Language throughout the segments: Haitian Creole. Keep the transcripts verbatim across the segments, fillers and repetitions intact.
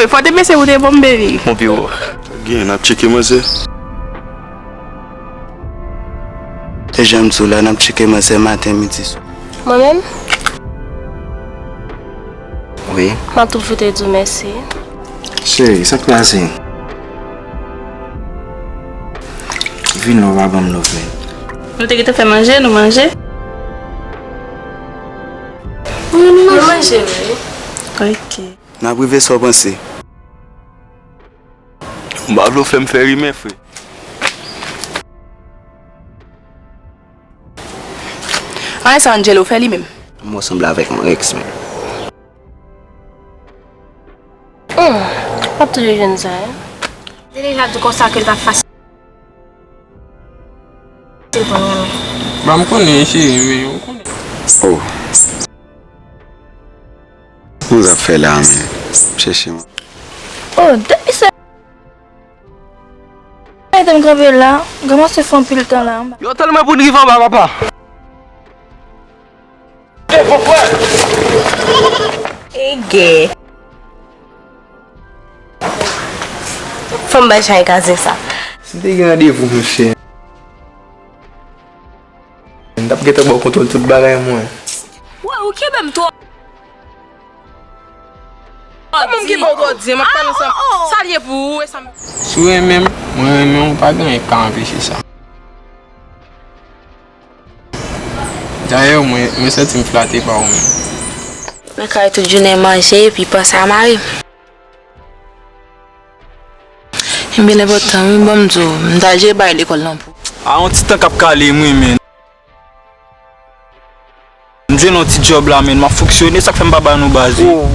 Fò te pese ou te bon, baby. Bon, pi wo. Gen, n ap tcheke manzè. E jan m di w la, n ap tcheke manzè maten, midi, swa. Mwen menm? Wi. M ap tou fout di w mèsi. Cheri, sa k pase? Vin non, w pa ban m love, man. Nou te gentan fè manje, nou manje? Wi, nou manje, wi. Ok. N ap rive sa w panse. M pa vle w fè m fè rimè, frè. Anyen sa Angelo fè li menm? Mwen sanble avèk yon ex, men. Hmm, m ap toujou jwenn sa, hein. Te deja di konsa ke l t ap fasil. Ba m konnen, cheri, men ou konnen. Oh. Kòman w ap fè la, men? Chèche mwen. Oh, depi se. Mete m kanpe la, m kòmanse fè anpil tan la anba. Yo tèlman pou n rive anba, papa. Ege. Fò m bay chay kaze sa. Si m te gen randevou, mesye, m t ap gentan ba w kontwòl tout bagay mwen. Wè, ou kenbe m twò. Kòman m kenbe w twò di? M ap pale ansanm. Sa l ye pou ou, e sa m. Si w renmen m, mwen renmen w, pa gen anyen k ka anpeche sa. Dayè, mwen, mwen santi m flate pa ou menm. Mwen kay tout jounen manje epi panse a mari m. Ebyen, l enpòtan, wi, ban m di w, m t al jere bagay lekòl lan pou. A, yon ti tan k ap kale m, wi, men. M jwenn yon ti djòb la, men, m ap fonksyone, sa k fè m pa ba nou baz, wi. Oh, m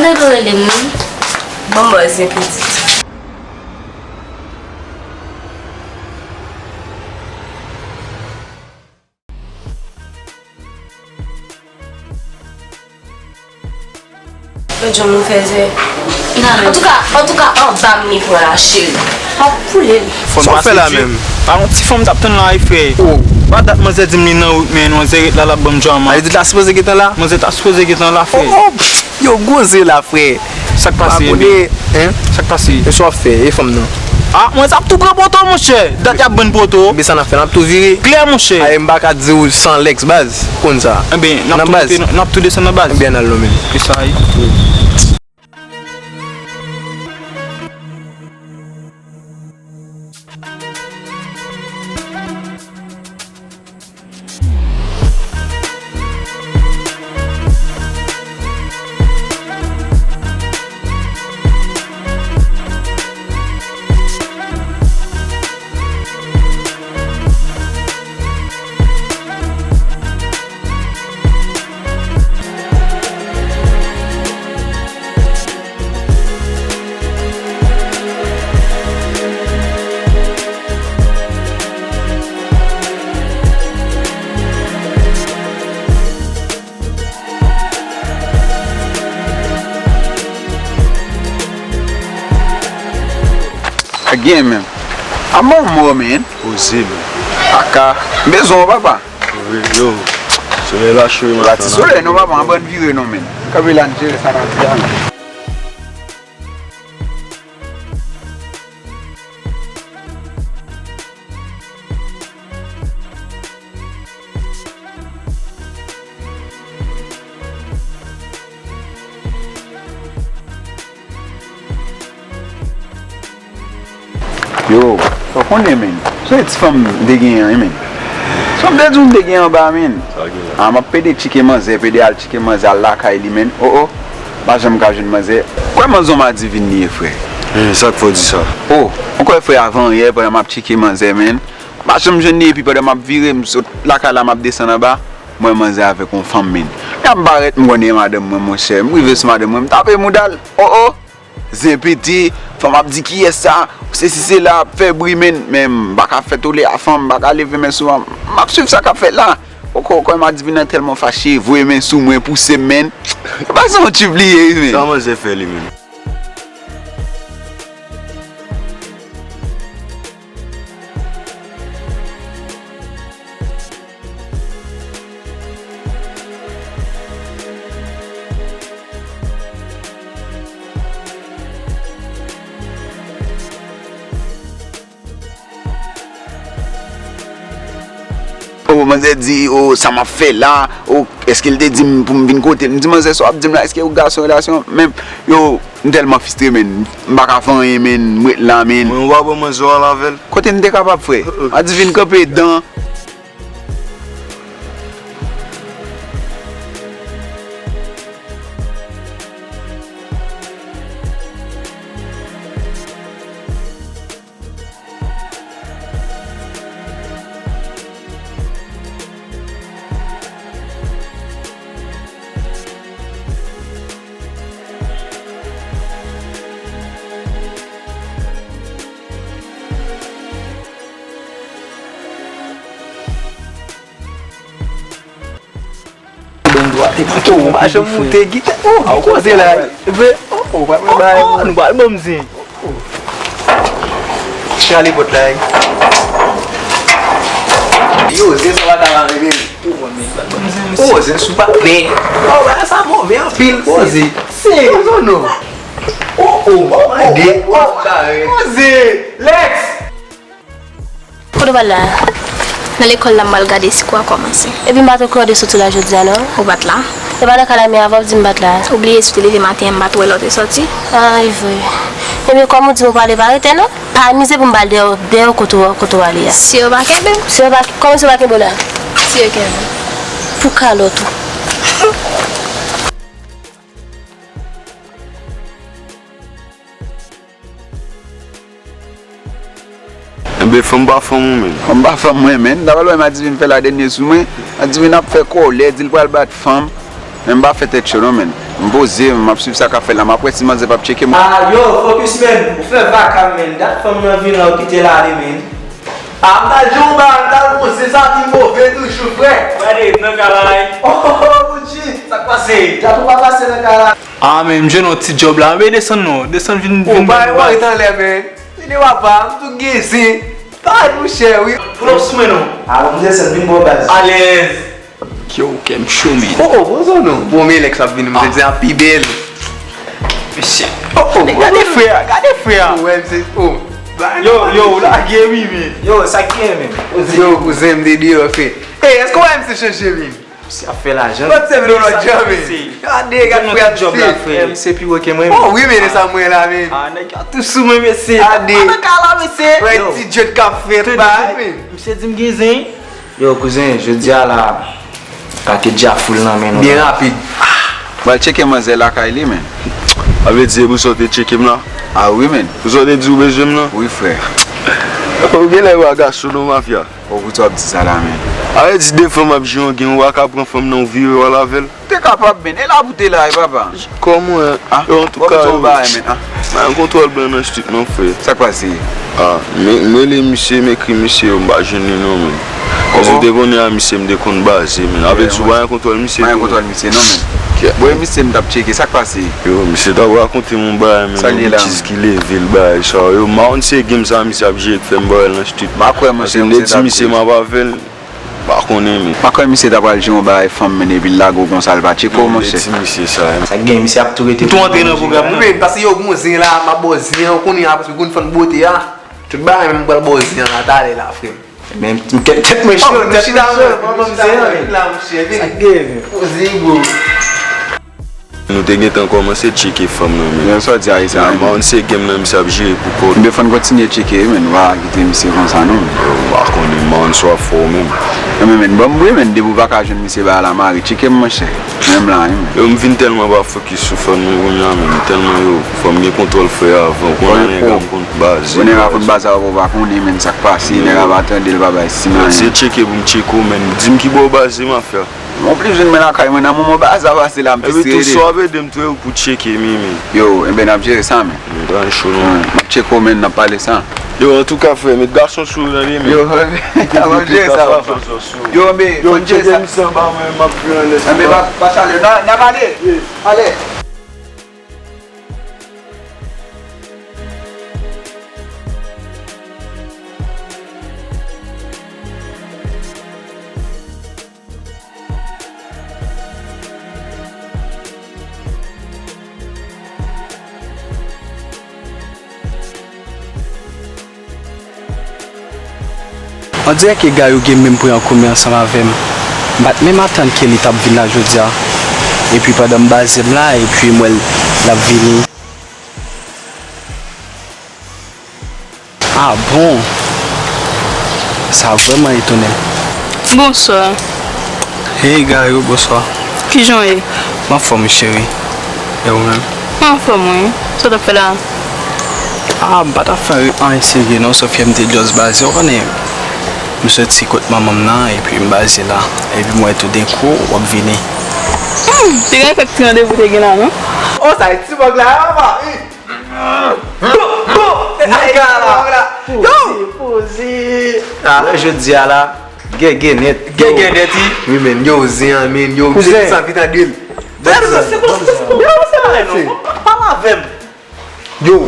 te dwe rele m, wi. Bon, bòz, pitit. Lòt jou m fè zè. Antouka, antouka, anba m li pran la, cheri. Ap boule m. Sa w fè la menm? A, yon ti fanm t ap tann la, wi, frè. Oh. Pa dat manzè di m li nan wout, men manzè ret la, l ap ban m drama. Sa vle di l ta sipoze gentan la? Manzè ta sipoze gentan la, frè. Oh, oh. Yo, gwo ze la, frè. Sa k pase, abone, hein? Sa k pase? E sa w ap fè, e fanm nan? A, mwen t ap tou pran poto, monchè. Dat y ap ban n poto. Ebyen, sa n ap fè, n ap tou vire. Klè, monchè. Aye, m pa ka di w san lèks, baz. Konn sa. Ebyen, n ap tou monte, n ap tou desann nan, baz. Ebyen, n al lonmen. E sa, wi. Sa gen menm? A manman w, men. Poze, men. Kaka. M bezwen w, papa. Yo, solèy la cho, men. Pa ti solèy non, papa, anba n vire non, men. Kanpe la, n jere sa n ap di a, men. Yo, sa w konnen, men. Se ti fanm m te genyen an, men. Sa m te di w m te genyen anba, men. Sa gen la? A, m ap pede tcheke manzè, pede al tcheke manzè, al lakay li, men. Oh, oh. M pa janm ka jwenn manzè. Kwè manzè w Madivin li ye, frè. Eh, sa k fè w di sa? Oh, ou kwè frè, avan yè, pandan m ap tcheke manzè, men. M pa janm jwenn li, epi pandan m ap vire, m sot lakay la, m ap desann anba, m wè manzè avèk yon fanm, men. Lè m parèt, m konnen madanm mwen, monchè. M rive sou madanm mwen, m tape mouda l. Oh, oh! Zen pete, fanm ap di kiyès sa, sesi sela, ap fè bri, men, men m pa ka fè tole a fanm, m pa ka leve men sou fanm. M ap swiv sa k ap fèt la. Poko kwè Madivin nan tèlman fache, voye men sou mwen, pouse m, men. E pa se yon tchip li ye, wi, men. Sa manzè fè li menm? O, manzè di, o, sa m ap fè la, o, èske l te di m pou m vin kote l? M di, manzè, sa w ap di m la, èske ou gason relasyon? Men, yo, m tèlman fristre, men, m pa ka fè anyen, men, m ret la, men. Mwen, w a ban manzè w al avè l. Kote m te kapab, frè? Adivin kanpe dan. Bon, dwa te pito, ou pa janm moute gita. Oh, ou koze la. Vre? Oh, oh, pa mwen bay. Oh, nou pral ban m zen. Chale pot la. Yo, zen sa pa ta mare, men. Oh, zen sou pa. Men. Oh, ba sa move anpil, koze. Se. Oh, non, non. Oh, oh, oh, oh, oh, koze. Lex! Kote w pral la? Nan lekòl la, m pral gade si kou a kòmanse. Epi m pa t okouran de soti la jodi a, non. Ou pa t la? E pa nan kay la m ye avan w di m pa t la. Ou bliye si w te leve maten an, m pa t wè lè w te soti. Ah, e vre. Ebyen, kòm ou di m ou prale, pa rete, non. Pa mize pou m pral dèyè w, dèyè w kote w, kote w ale a. Si yo pa kenbe m? Si yo pa, kòman si yo pa kenbe w la? Si yo kenbe m. Pou kalòt ou. Enben, fanm pa fanm ou menm. Fanm pa fanm mwen, menn. Dapre lè Madivin fè la dènye sou mwen, Madivin ap fè kòlè, di l pral bat fanm. Men m pa fè tèt cho non, menn. M poze, m ap swiv sa k ap fèt la, m ap wè si manzè p ap tcheke m. Ah, yo, focus, menn. Ou fè vaka, menn. Dat fanm nan vin la, ou kite l ale, menn. Ah, m t al jwenn yon bagay, m t al poze sa pi move toujou, frè. Gade, nan kay la. Oh, oh, oh, Gucci, sa k pase? Dat ou pa pase nan kay la. Ah, men m jwenn yon ti djòb la. Men desann non. Desann vin, vin ban nou baz. Ou pa ret anlè, men. Vini papa, m tou gen zen. Pale monchè, wi. Pull up sou mwen non. Ah, m desann vin ban w baz. Alèz. Yo, kè m cho, men. Oh, oh, poze w non. Bon, men Lex ap vini, m te di a pi bèl. Mesye. Oh, oh, men gade frè a, gade frè a. Ou wè m se, oh. Yo, yo, ou lage wi, men. Yo, sa k gen menm? Yo, kouzen, m te deyò, frè. Ey, èske w wè m se chanje, men? Misye ap fè lajan. Lòt se vle lòt jan, men. Gade, gade frè a, misye. Misye pi wo ke mwen. Oh, wi, men sa mwen la, men. Ah, nèg yo tou sou mwen, mesye. Gade. Pa nan kay la, mesye. Wè ti djòt k ap fèt, ba, men. Misye di m gen zen. Yo, kouzen, jodi a la, pa ke dja foul nan men nou. Byen rapid. Pral tcheke manzè lakay li, men. A vle di, e pou sa w te tcheke m la? Ah wi, men. Pou sa w te di w bezwen m nan? Wi, frè. Ou genlè w a gason non, mafya. Bon, poukisa w ap di sa la, men? A vle di de fanm ap jwe yon gen, ou pa ka pran fanm nan, ou vire w al avè l? Te kapab, men. E la pou te la, e papa. Kòman, yo, antouka, yo, men, pa gen kontwòl blan nan street non, frè. Sa k pase? Ah, m, m rele misye, m ekri misye, yo, m pa jwenn li non, men. Paske m te konnen a misye, m te konn baze, men. A vle di, ou pa gen kontwòl misye tou? Pa gen kontwòl misye non, men. Bon, e misye m t ap tcheke, sa k pase? Yo, misye t ap rakonte m yon bagay, men, yon betiz ki leve l, bagay sa yo. M pa konn si e game sa misye ap jere k fè m ba w nan street. M pa kwè, monchè, misye t ap di misye m ap avè l. Pa konnen, men. Pa kwè misye ta pral jwe yon bagay fanm, men, epi l lage w konsa, l pa tcheke w, monchè. Ti misye sa, sa gen, misye ap tou rete. Tou antre nan pwogram nan. Men, paske yo gon zen la, m ap ba w zen an, ou konnen a, paske gon fann bote a. Tout bagay, men m pral ba w zen an la, talè la, frè m. Men, m tèt, tèt mwen cho, tèt mwen cho, pran ban m zen an. Vin la, monchè, vin. Sa gen, men. Poze, bro. Nou te gentan kòmanse tcheke fanm nan, men. Yo, sa w di a, e sa, men. Maun se game nan, misye ap jere pou kò l. Ebyen, fò n kontinye tcheke, wi, men. Nou pa kite misye konsa, non, men. Yo, m pa konnen, Maun, sa w ap fè w menm. Non, men, men, ban m bri, men, depi w pa ka jwenn misye ba la mare, tcheke m, monchè. Menm la, wi, men. Yo, m vin tèlman pa fokis sou fanm nan kounye a, men. Tèlman yo, fò m gen kontwòl frè avan. Kounye a nèg la m konn baze. Kounye a nèg la konn baze avan, ou pa konnen, men, sa k pase, nèg la pa tande l, pa bay siy anyen. Se tcheke pou m tcheke w, men. Di m ki bò w baze, mafya. Mwen plis vin men lakay mwen nan moman bagay sa pase la, m plis rele. Epi tou, si w ap ede m tou, e ou pou tcheke, men, men. Yo, enben, n ap jere sa, men. M pa cho non. M ap tcheke w, men, n ap pale sa. Yo, antouka, frè, met gason sou ou, tande, men. Yo, n ap jere sa, papa. Yo, enben, yo, fò n jere sa. Tcheke misye anba mwen, m ap vin anlè. Enben, pa, pa chale, n a, n ap ale. Ale. On dirè ke Gayou gen menm pwen an komen ansanm avè m. M pa t menm atann ke li t ap vin la jodi a. Epi pandan m baze m la, epi m wè l, l ap vini. Ah bon? Sa vrèman etonnen. Bonswa. Hey Gayou, bonswa. Kijan w ye? M anfòm wi cheri. E ou menm? Mwen anfòm wi. Sa w t ap fè la? Ah, m pa t ap fè anyen serye non, sòf ke m te just baze, ou konnen. M soti kot manman m nan, epi m baze la. Epi m wè toudenkou, w ap vini. Hmm, te gen kèk ti randevou te gen la non? Oh, sa e ti bòg la, papa. Yo! Poze, poze. Alò, jodi a la, gègè nèt. Gègè nèt, wi. Wi, men, yo, zen an, men, yo, kouzen. Sa vin tande l. Yo, se pa, se pa, se pa, non. Pale avè m. Yo,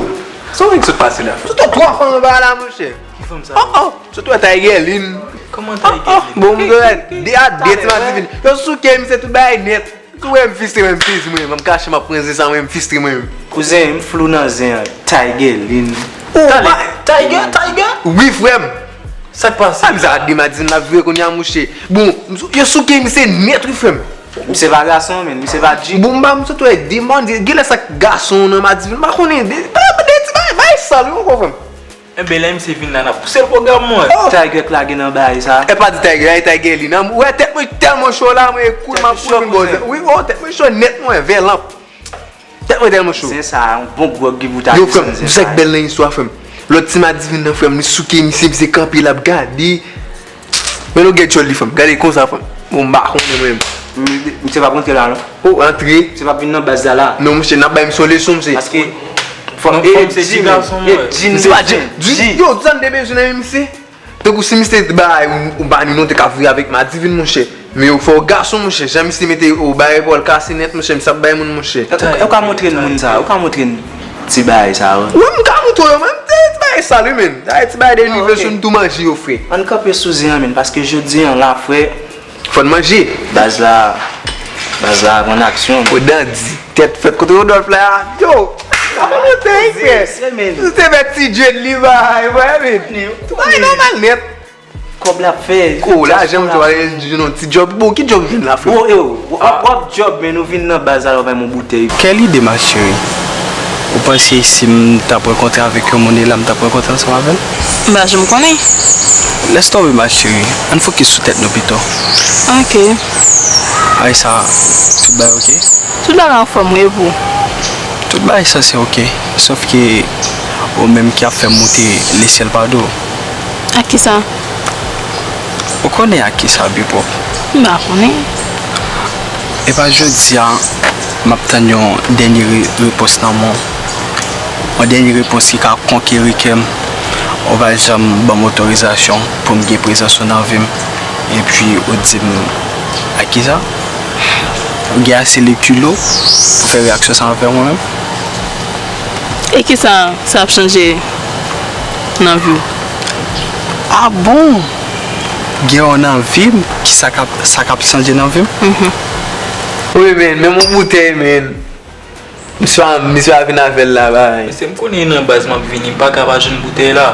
sa w vin sot pase la? Sot twò fanm anba la, monchè. Ki fanm sa? Oh, oh, sot wè Tiger Lynn. Kòman Tiger Lynn? Bon, m gen de a de ti mati vin. Yo souke misye tout bagay nèt. Tou wè m fistre mwen, m sezi mwen, m kache m ap pran zen sa mwen, m fistre mwen. Kouzen, m flou nan zen an. Tiger Lynn. Tande, Tiger, Tiger? Wi, frè m. Sa k pase? Ah, m sa de mati vin la vire kounye a, mouche. Bon, yo souke misye nèt, wi, frè m. Misye pa gason, men, misye pa G. Bon, m pa, m sot wè de bandi, genlè sa k gason nan mati vin, m pa konnen, de, de ti bagay, bagay sal, wi, ankò, frè m. Enben, lè misye vin la, n ap pouse l pwogram mwen. Oh! Tiger k lage nan bagay sa. E pa di Tiger, e Tiger li nan. Ou wè tèt mwen tèlman cho la, mwen koul, m ap koul vin bò zen. Wi, oh, tèt mwen cho nèt, mwen, vè lanp. Tèt mwen tèlman cho. Zen sa, yon bon gwòg ki pou ta desann zen sa. Yo, frè m, sa k bèl nan istwa, frè m. Lòt ti mati vin nan, frè m, li souke misye, misye kanpe, l ap gade. Men nou gen djòl li, frè m. Gade konsa, frè m. Bon, m pa konnen mwen menm. Misye p ap rantre la, non? Oh, antre. Misye p ap vin nan baz la, la. Non, monchè, n ap bay misye yon leson, misye. Paske fò e fò misye di gason mwen. Misye pa G. Yo, sa n te bezwen nan men misye. Tankou si misye te bay ou, ou ba ni non, te ka vire avèk mati vin, monchè. Men yo fò gason, monchè. Jan misye mete ou bay epòl kase nèt, monchè, misye ap bay moun, monchè. Ou ka montre n moun sa, ou ka montre n ti bagay sa, wi. Wi, m ka montre w yo, men ti bagay sal wi, men. Ti bagay de inivèsyon, m tou manje yo, frè. Ann kanpe sou zen an, men, paske jodi an la, frè, fò n manje. Baz la, baz la ap an aksyon. Fò dandi, tèt fèt kote Rodolphe la, yo. Sa pa monte, frè. Se men. Si te fè ti Jed li bay, frè, men. Tout bagay nòmal nèt. Kòb l ap fè. Ko, lajan m jwenn yon ti djòb. Bon, ki djòb ou jwenn la, frè? Bon, yo, w ap, w ap djòb, men nou vin nan baz la, w ap bay m yon boutèy. Quelle idée, ma chérie? Ou panse si m t ap rankontre avèk yon moun e la, m t ap rankontre ansanm avè l? M pa janm konnen. Lès tonbe, ma chérie. Ann fokis sou tèt nou pito. Ok. Ay sa, tout bagay ok? Tout bagay anfòm, wi, e pou? Tout bagay sanse ok. Sòf ke ou menm ki ap fè m moute lesyèl pa do. Ak kisa? Ou konnen ak kisa, Bipòp? M pa konnen. Epa jodi a, m ap tann yon dènye re-, repons nan men w. Yon dènye repons ki ka konkeri kè m. Ou pa janm ban m otorizasyon pou m gen prezans ou nan vi m. Epi ou di m, ak kisa? Ou gen ase lekilo pou fè reyaksyon sa anvè mwen menm? E kisa sa ap chanje nan vi w? Ah bon? Gen yon nan vi m, ki sa k ap, sa k ap chanje nan vi m? Mhm. Wi, men, men yon boutèy, men. Misye a, misye a vin avè l la, bay. Mesye, m konnen nan baz m ap vini, m pa ka pa jwenn boutèy la.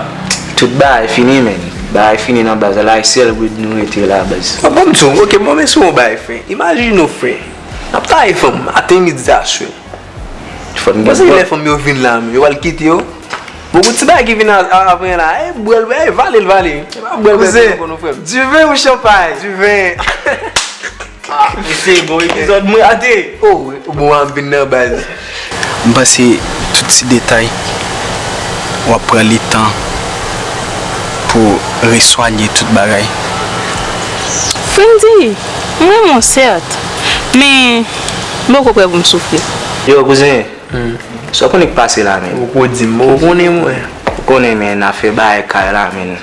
Tout bagay fini, men. Bagay fini nan baz la, la e sèl Wid nou rete la, baz. Ah, bon, m di w, ok, bon, men sou yon bagay, frè. Imajine w, frè. N ap taye fanm, maten, midi, aswè. Fò n gen dwòl. Paske lè fanm yo vin la, men yo pral kite yo. Bon, gon ti bagay ki vin a, a, apre la, e bwè l, e vale l, vale. E pa bwè l, bwè l, bwè l, non, frè m. Diven ou chanpay? Diven. Ah, mesye, gon epizòd mwen rate. Oh, bon, an vin nan baz. M panse tout ti detay, w ap pran letan pou reswanye tout bagay. Frendy, m renmen w sèt, men m poko prè pou m soufri. Yo, kouzen, sa w konnen k pase la, men? Ou poko di m, ou konnen mwen. Ou konnen, men, afè bagay kay la, men.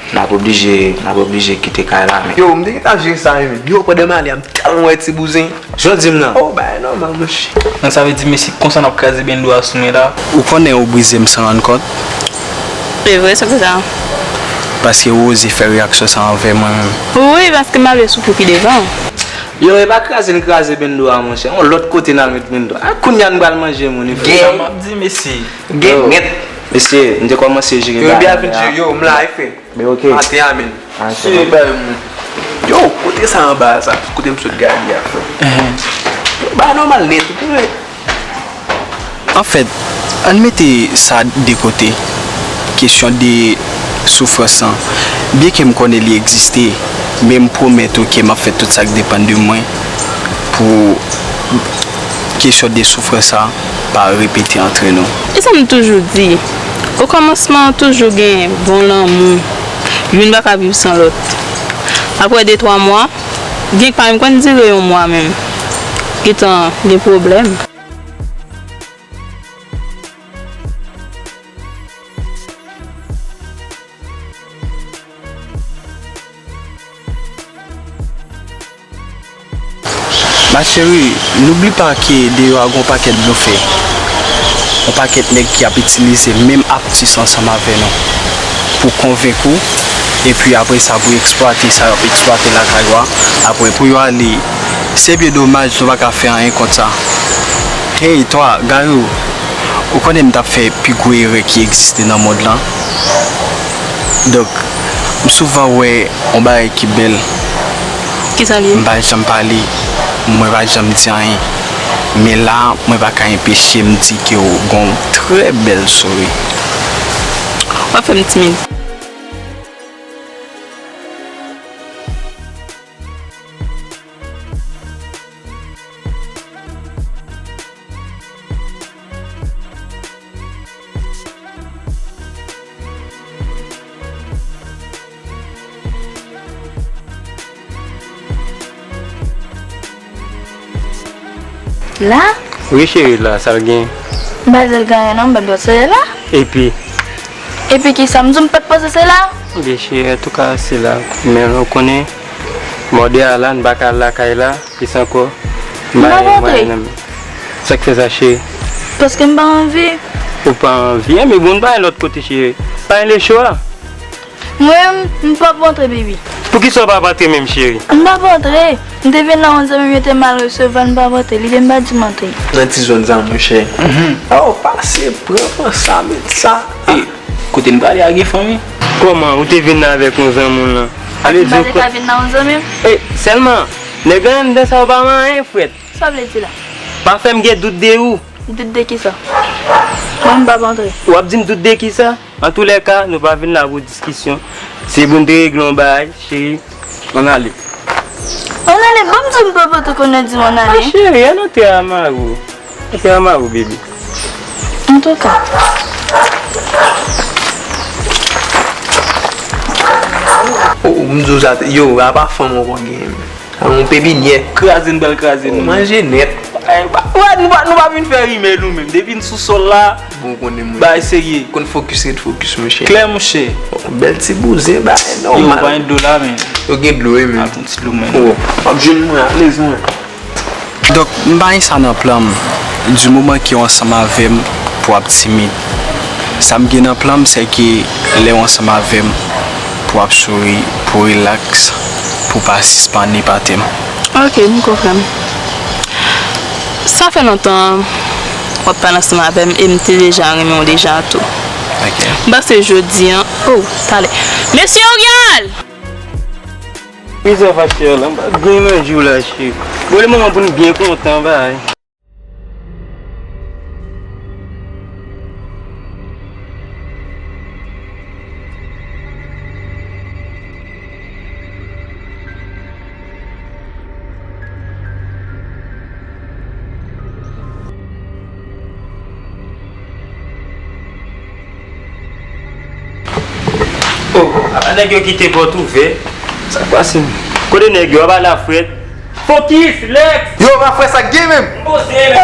N ap oblije, n ap oblije kite kay la, men. Yo, m te gentan jere sa, men. Yo, pandan m ale a, m tèlman wè ti bouzen. Jan w di m nan? Oh, bagay nòmal, monchè. Donk, sa vle di, mesye, konsa n ap kraze bendo a sou mwen la? Ou konnen ou brize m san rann kont? Se vre, se pou sa. Paske ou oze fè reyaksyon sa anvè mwen menm. Wi, paske m pa vle soufri pi devan. Yo, e pa kraze n kraze bendo a, monchè. Yon lòt kote n al met bendo a. A, kounye a n pral manje moun, wi, frè. Sa m ap di, mesye. Gen nèt. Mesye, m te kòmanse jere bagay la. Yo, m la, e frè. Men ok. Maten a menm. Ah, se se bon. Bay m. Yo, kote sa anba a sa? Kote m sot gade a, frè? Yo, bagay nòmal nèt, ou konnen. Anfèt, ann mete sa de kote, kesyon de soufrans lan. Byenke m konnen li egziste, men m pwomèt ou ke m ap fè tout sa k depann de mwen pou kesyon de soufrans sa pa repete antre nou. E sa m toujou di, okòmansman toujou gen bon lanmou, youn pa ka viv san lòt. Apre de twa mwa, gen k pa menm konn dire yon mwa menm, gentan gen pwoblèm. Ma chérie, n'oublie pas que deyò a gon pakèt blofè, yon pakèt nèg ki ap itilize menm aptis ansanm avè nou pou konvenk ou, epi apre sa pou eksplwate sa y ap eksplwate lakay ou a, apre pou yo ale. Se byen domaj nou pa ka fè anyen kont sa. Hey, twa, Gayou, ou konnen m t ap fè pi gwo erè ki egziste nan mond lan? Donk, m souvan wè yon bagay ki bèl. Kisa l ye? M pa janm pale, mwen pa janm di anyen. Men la, mwen pa ka enpeche m di ke w gon trè bèl souri. W ap fè m timid. La? Wi, cheri, la, sa l gen? M pa di l gen anyen, non, m pa t panse se la. Epi? Epi kisa? M di w m pa t panse se la. Ebyen, cheri, antouka, se la. Men, ou konnen, mòde a la, n pa ka al lakay la. Kisa ankò? M pa antre. Sa k fè sa, cheri? Paske m pa anvi. Ou pa anvi? Enben, bon, n pa al lòt kote, cheri. Pa gen lechwa. Mwen, m p ap antre, baby. Poukisa w p ap antre menm, cheri? M p ap antre. M te vin la, yon zanmi m yo te mal resevwa, m p ap antre. Li te m pa di m antre. Nan ti zòn sa, monchè. Oh, pase, pran, pran sa, met sa. E, kote n prale a gen fanmi? Kòman, ou te vin la avèk yon zanmi w lan? Ale di w. M pa te ka vin la yon zanmi m? E, sèlman, nèg anndan sa yo pa manyen, frèt. Sa w vle di la? Pa fè m gen dout de ou. Dout de kisa? Mwen, m p ap antre. W ap di m dout de kisa? Antoulèka, nou pa vin la pou diskisyon. Se pou n te regle yon bagay, cheri. Ann ale. Ann ale, ban m di m papa te konnen di m ann ale. Ah, cheri, ann antre a mari w. Antre a mari w, baby. Antouka. Oh, m di w sa, yo, apa fanm ankò gen. Yon pepinyè. Kraze n pral kraze n. Manje nèt. Ay, ba, wè, nou pa, nou pa vin fè rimè nou menm. Depi n sou sòl la, bon, konnen mwen. Bay serye. Konn fokis, ret fokis, monchè. Klè, monchè. Bèl ti bouzen, bay nòmal. Yo, pa gen dlo la, men. Yo gen dlo, wi, men. Al pran ti dlo, men. Oh, w ap jwenn mwen, alèz mwen. Donk, m pa gen sa nan plan m. Di moman ke w ansanm avè m, pou w ap timid. Sa m gen nan plan m, se ke lè w ansanm avè m, pou w ap souri, pou w rilaks, pou w pa sispann epate m. Ok, m konprann. Sa fè lontan w ap pale ansanm avè m e m te deja renmen w deja tou. Ok. M panse jodi a, oh, talè. Mesye Oriol! Kisa w fache a la? M pa t gen manje w la, cheri. Bon, le moman pou n byen kontan, bay. Oh, ala nèg yo kite pòt ouvè. Sa k pase? Kote nèg yo? Ap ala frèt. Fokis, Lex! Yo, pa frè, sa k gen menm? M poze, men.